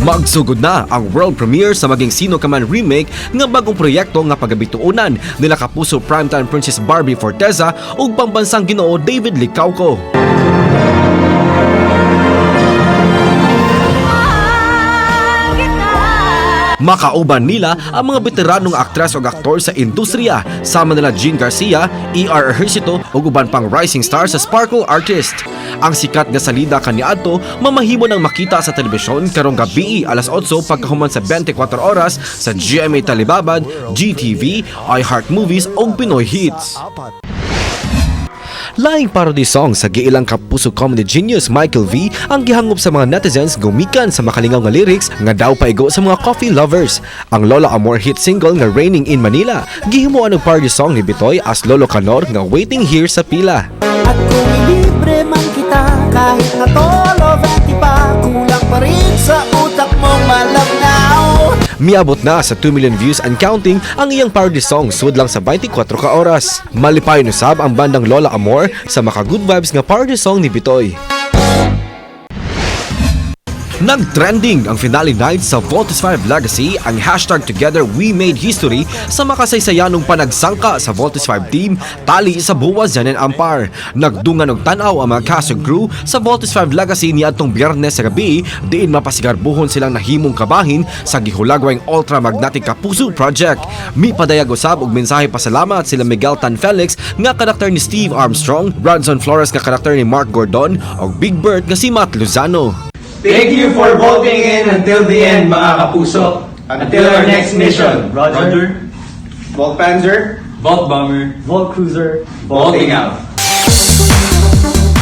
Magsugod na ang world premiere sa Maging Sino Ka Man remake nga bagong proyekto nga pagabituonan nila Kapuso Primetime Princess Barbie Forteza ug pambansang Ginoo David Licauco. Makauban nila ang mga veteranong aktres o aktor sa industriya sama nila Jean Garcia, E.R. Ejercito ug uban pang rising star sa Sparkle Artist. Ang sikat nga salida kaniadto mamahimo nang makita sa telebisyon karong gabi alas 8 pagkahuman sa 24 oras sa GMA Telebabad, GTV, iHeart Movies ug Pinoy Hits. Laing parody song sa giilang Kapuso comedy genius Michael V ang gihangop sa mga netizens gumikan sa makalingaw nga lyrics nga daw paigo sa mga coffee lovers. Ang Lola Amor hit single nga "Raining in Manila" gihimuan og parody song ni Bitoy as Lolo Kanor nga waiting here sa pila. At kung ilibre man kita, kahit na tolo 20 pa, kulang pa rin sa utak mong malabnaw. Miabot na sa 2 million views and counting ang iyang parody song sud lang sa 24 ka oras. Malipayon usab ang bandang Lola Amor sa maka good vibes nga parody song ni Bitoy. Nag-trending ang finale night sa Voltes 5 Legacy, ang #TogetherWeMadeHistory sa makasaysayanong panagsangka sa Voltes 5 team tali sa Buwas Zenin Empire. Nagdungan og tan-aw ang mga cast ug crew sa Voltes 5 Legacy niadtong Biyernes sa gabi diin mapasigarbuhon silang nahimong kabahin sa gihulagwayng Ultra Magnetic Kapuso Project. Mipadayag usab og mensahe pasalamat sila Miguel Tan Felix nga karakter ni Steve Armstrong, Branson Flores nga karakter ni Mark Gordon ug Big Bert nga si Matt Lozano. Thank you for voting in until the end, mga kapuso. Until our next mission. Roger. Vault Panzer. Vault Bomber. Vault Cruiser. Vaulting out.